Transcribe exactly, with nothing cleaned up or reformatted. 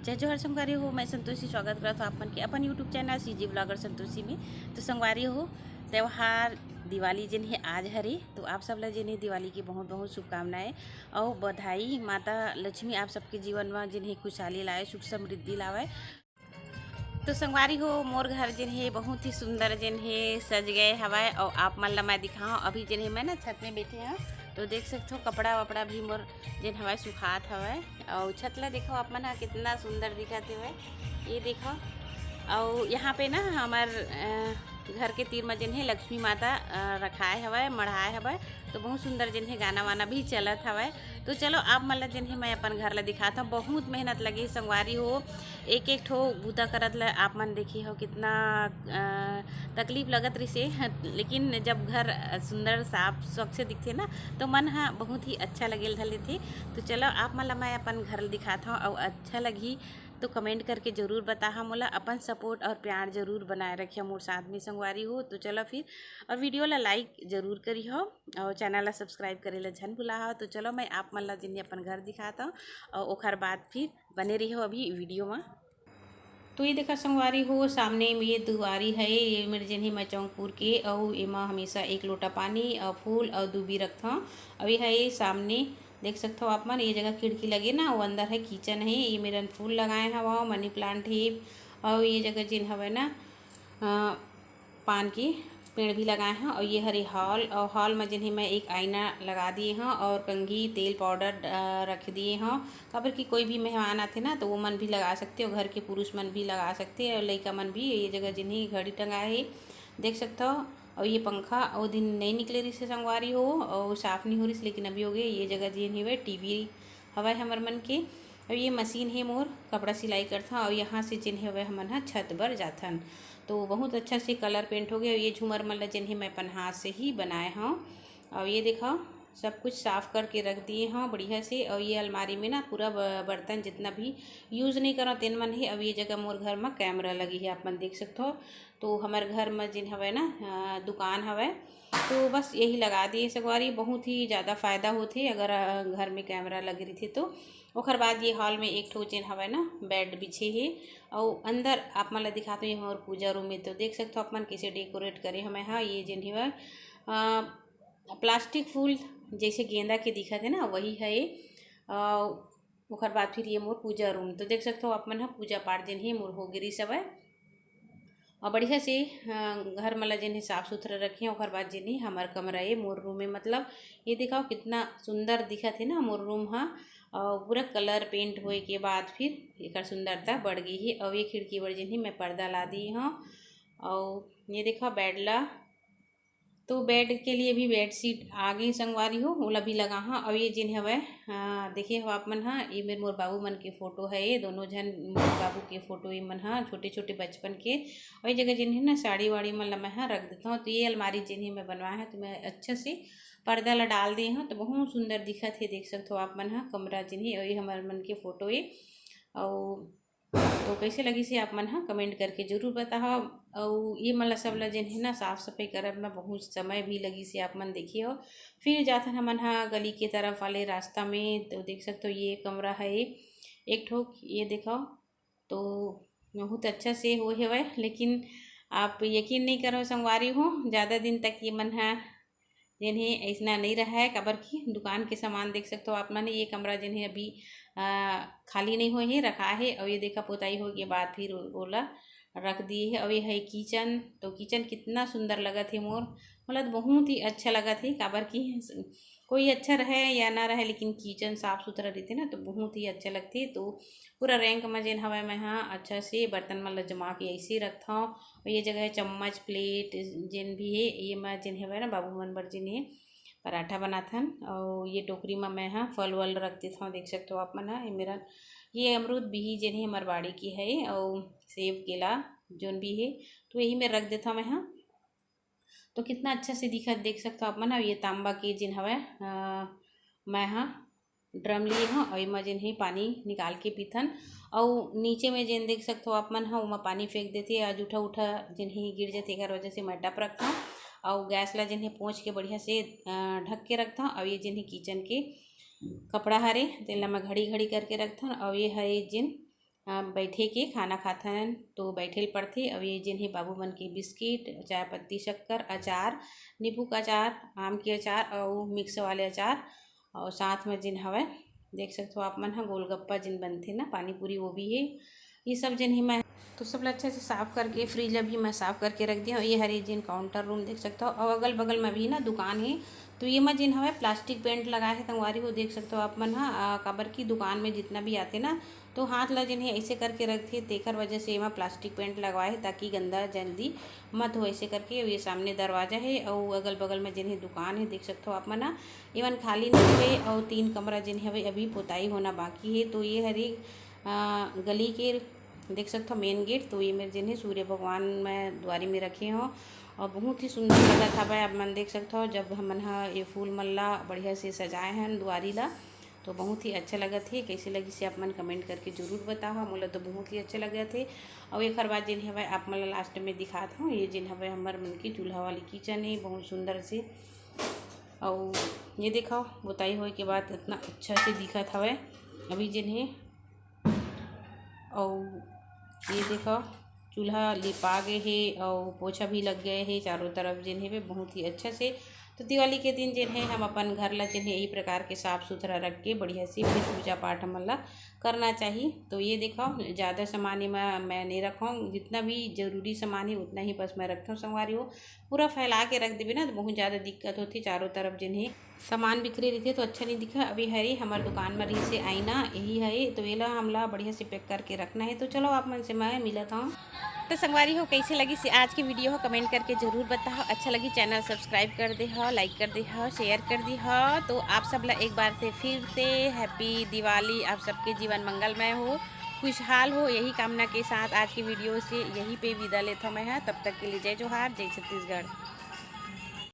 जय जोहार संगवारी हो, मैं संतोषी स्वागत करत हूँ आप मन के अपन YouTube channel CG blogger Santoshi में। तो संगवारी हो, त्यौहार दिवाली जेन हे आज हरे, तो आप सब ला जेन हे दिवाली की बहुत बहुत शुभकामनाएं और बधाई। माता लक्ष्मी आप सबके जीवन में जेन हे खुशहाली लाए, सुख समृद्धि लावे। तो संगवारी हो, मोर घर जेन हे बहुत ही सुंदर जेन हे सज गए हवय और आप मन ला मैं दिखाऊँ। अभी जेन हे मैं ना छत में बैठे हूँ, तो देख सकथो कपड़ा वपड़ा भी मोर जेन हवय सुखात हवय। और छत ला देखो आप मन ह कितना सुंदर दिखत हवय, ये देखो। और यहाँ पे ना हमर घर के तीर में जेन हे लक्ष्मी माता रखाए हवय, मढ़ाए हवय, तो बहुत सुंदर जेन हे गाना वाना भी चलत हवय। तो चलो आप मन ला जेन हे मैं अपन घर ला दिखात हूँ। बहुत मेहनत लगे संगवारी हो, एक एक ठो बूता करत ला आप मन देखे हो कितना तकलीफ लगत रिसे। लेकिन जब घर सुंदर साफ स्वच्छ दिखथे ना, तो मन ह बहुत ही अच्छा लगे धर लेथे। तो चलो आप मन ला मैं अपन घर दिखात हूँ और अच्छा लगही तो कमेंट करके जरूर बताहा मोला। अपन सपोर्ट और प्यार जरूर बनाए रखिया मोर साथ में संगवारी हो। तो चलो फिर, और वीडियो ला लाइक जरूर करिहो और चैनल ला सब्सक्राइब करे ला झन भुलाहा। तो चलो मैं आप मन ला जेन हे अपन घर दिखात हूँ और ओखर बाद फिर बने रहिहो अभी वीडियो में। तो ये देखा संगवारी हो, सामने में ये दुआरी है, ये मेर जेन हे मैं चौंकपुर के, अउ एमा हमेशा एक लोटा पानी और फूल और दूबी रखथों। और ये है ये सामने देख सकथो आप मन, ये जगह खिड़की लगे ना, वो अंदर है किचन है। ये मेरन फूल लगाए हवं, मनी प्लांट है, और ये जगह जेन हवय ना पान के पेड़ भी लगाए हैं। और ये हरे हॉल, और हॉल में जेन हे मैं एक आईना लगा दिए हैं और कंघी तेल पाउडर रख दिए हैं, काबर कि कोई भी मेहमान आथे ना, तो वो मन भी लगा सकते हो, घर के पुरुष मन भी लगा सकते हैं और लइका मन भी। ये जगह जेन हे घड़ी टंगा है, देख सकता हो। और ये पंखा वो दिन नहीं निकले रहिस हे संगवारी हो, और साफ नहीं हो रहिस, लेकिन अभी हो गए। ये जगह जेन हे टीवी हवय हमर मन के। और ये मशीन है मोर कपड़ा सिलाई करथन, और यहाँ से जेन हे हमन ह छत बर जाथन। तो बहुत अच्छा से कलर पेंट हो गया। और ये झूमर मन ला जेन हे मैं अपन हाथ से ही बनाए हूँ। और ये देखो, सब कुछ साफ करके रख दिए हूँ बढ़िया से। और ये अलमारी में ना पूरा बर्तन जितना भी यूज नहीं करो तेन मन है। अब ये जगह मोर घर में कैमरा लगी है, आप मन देख सकते हो। तो हमारे घर में जिन हवे ना दुकान हवे, तो बस यही लगा दिए संगवारी। बहुत ही ज़्यादा फ़ायदा होथे अगर घर में कैमरा लगे रहिथे तो। ओखर बाद ये हॉल में एक ठो जेन हवय ना बेड बिछे हे, अउ अंदर आप मन ला दिखात हूँ, ये हमर पूजा रूम में। तो देख सकथो आप मन कैसे डेकोरेट करे हमें। हाँ, ये जेन हवय प्लास्टिक फूल जैसे गेंदा के दिखत है ना, वही है ये। ओखर बाद फिर ये मोर पूजा रूम। तो देख सकथो आप मन ह पूजा पाठ जेन हे मोर हो गिरी सवय। और बढ़िया से घर मन ला जेन हे साफ सुथरा रखे। ओखर बाद जेन हे हमर कमरा ये मोर रूम में, मतलब ये दिखाओ कितना सुंदर दिखत है ना मोर रूम हा। और पूरा कलर पेंट होए के बाद फिर एकर सुंदरता बढ़ गई है। और ये खिड़की बर जेन हे मैं पर्दा ला दी हूँ। और ये देखा बेड ला, तो बेड के लिए भी बेडशीट आ गई संगवारी हो, ओला भी लगा हाँ। और ये जिन हवय देखे हो आप मन हा, ये मेरे मोर बाबू मन के फोटो है, ये दोनों झन मोर बाबू के फोटो ये मन हा छोटे छोटे बचपन के। और ये जगह जिन है ना साड़ी वाड़ी मन ला मैं हा रख देता हूँ। तो ये अलमारी जिन है मैं बनवाया है, तो मैं अच्छा से पर्दा ला डाल दी हूँ, तो बहुत सुंदर दिखत है, देख सकते हो आप मन हा कमरा जिन है। और ये हमारे मन के फोटो ये और तो कैसे लगिस हे आप मन ह कमेंट करके जरूर बताहा। अउ ये मन ला सब ला जेन हे ना साफ सफाई करब ना बहुत समय भी लगिस हे, आप मन देखिए हो। फिर जाथन हमन हा गली के तरफ वाले रास्ता में, तो देख सकते हो ये कमरा है एक ठोक, ये देखो तो बहुत अच्छा से हो हेवय। लेकिन आप यकीन नहीं करो संगवारी हो, ज़्यादा दिन तक ये मन हा जेन हे अइसना नइ रहय, काबर कि दुकान के सामान देख सकथो आप मन, ये कमरा जेन हे अभी खाली नइ होए हे, रखा हे। अउ ये देखा पोताई होए के बाद फिर ओला रख दिए हे। अउ ये हे किचन, तो किचन कितना सुंदर लगत हे मोर, मोला तो बहुत ही अच्छा लगत हे, काबर कि कोई अच्छा रहे या ना रहे, लेकिन किचन साफ सुथरा रहिथे ना तो बहुत ही अच्छा लगथे। तो पूरा रैंक में जेन हवय मैं हा अच्छा से बर्तन मन ला जमा के ऐसे रखथव। और ये जगह चम्मच प्लेट जेन भी हे, ये मैं जेन हवय ना बाबू मन बर जेन हे पराठा बनाथन। और ये टोकरी में मैं हा फल वल रख देथव, देख सकते हो आप मन हा। ये मेरा ये अमरूद बिही जेन हे हमार बाड़ी की है, और सेब केला जोन भी हे, तो यही में रख देथव मैं हा। तो कितना अच्छा से दिखत देख सकते हो आप मन। ये तांबा के जिन हवय मैं हा ड्रम लिए हव, और एमा जिन हे पानी निकाल के पीथन। और नीचे में जिन देख सकते हो आप मन हा, ओमा पानी फेंक देथे, या जूठा उठा जिन हे गिर जाथे, एकर वजह से मैं टप रखथव। और गैस ला जिन हे पोंछ के बढ़िया से ढक के रखथव। और ये जिन हे किचन के कपड़ा हरे, तेला मैं घड़ी घड़ी करके रखथन। और ये हरे जिन अ, बैठे के खाना खाथन तो बैठे ल पड़थे। अउ ये जेन हे बाबू मन के बिस्किट, चाय पत्ती, शक्कर, अचार, नींबू का अचार, आम के अचार अउ मिक्स वाले अचार, अउ साथ में जेन हवय, देख सकथो आप मन ह, गोलगप्पा जेन बनथे ना, पानी पूरी, वो भी हे। ये सब जेन हे मैं तो सब ल अच्छा से साफ करके, फ्रिज ल भी मैं साफ करके रख दिया। ये हरे जेन काउंटर रूम देख सकथो, अउ अगल बगल में भी ना दुकान हे, तो ये में जेन हवय प्लास्टिक पेंट लगाए हे संगवारी हो, देख सकथो आप मन ह। अ, काबर की दुकान में जितना भी आथे ना, तो हाथ ला जेन हे ऐसे करके रखथे, तेकर वजह से एमा प्लास्टिक पेंट लगवाए हे, ताकि गंदा जल्दी मत हो, ऐसे करके। ये सामने दरवाजा हे अउ अगल बगल में जेन हे दुकान हे, देख सकथो आप मन ह। एमन खाली नहीं हवे अउ तीन कमरा जेन हवे अभी पोताई होना बाकी हे। तो ये हरे, अ, गली के देख सकथो मेन गेट। तो ये मेर जेन हे सूर्य भगवान मैं दुआरी में रखे हों अउ बहुत ही सुंदर लगत हवय। आप मन देख सकथो, जब हमन ह ये फूल मन ला बढ़िया से सजाए हन दुआरी ला, तो बहुत ही अच्छा लगत हे। कैसे लगिस हे आप मन कमेंट करके जरूर बताओ, मोला तो बहुत ही अच्छा लगत हे। अउ एकर बाद जेन हवय आप मन ला लास्ट में दिखात हूँ, ये जेन हवय हमर मन के चूल्हा वाली किचन हे, बहुत सुंदर से। अउ ये देखो, पोताई होए के बाद इतना अच्छा से दिखत हवय अभी जेन हे। अउ ये देखो, चूल्हा लिपा गए हे अउ पोछा भी लग गए हे चारों तरफ जेन हे वे बहुत ही अच्छा से। तो दिवाली के दिन जेन हे हम अपन घर ला जेन हे यही प्रकार के साफ सुथरा रख के बढ़िया से फिर पूजा पाठ हमन ला करना चाहिए। तो ये देखो, ज़्यादा सामान एमा मैं नहीं रखूँ, जितना भी जरूरी सामान है उतना ही बस मैं रखता हूँ संगवारी हो। पूरा फैला के रख देबे ना तो बहुत ज़्यादा दिक्कत होती, चारों तरफ जेन हे सामान बिखरे रहिथे तो अच्छा नहीं दिखा। अभी हरे हमर दुकान में रहिसे आईना, यही है, तो एला हमला बढ़िया से पैक करके रखना है। तो चलो आप मन से मैं मिलत हूँ। तो संगवारी हो, कैसे लगिस आज की वीडियो हो कमेंट करके जरूर बताओ। अच्छा लगी चैनल सब्सक्राइब कर दे हो, लाइक कर दे हो, शेयर कर दी हो। तो आप सब ला एक बार से फिर से हैप्पी दिवाली, आप सबके जीवन मंगलमय हो, खुशहाल हो, यही कामना के साथ आज की वीडियो से यहीं पे विदा लेता हूँ मैं। हाँ, तब तक के लिए जय जोहार, जय छत्तीसगढ़।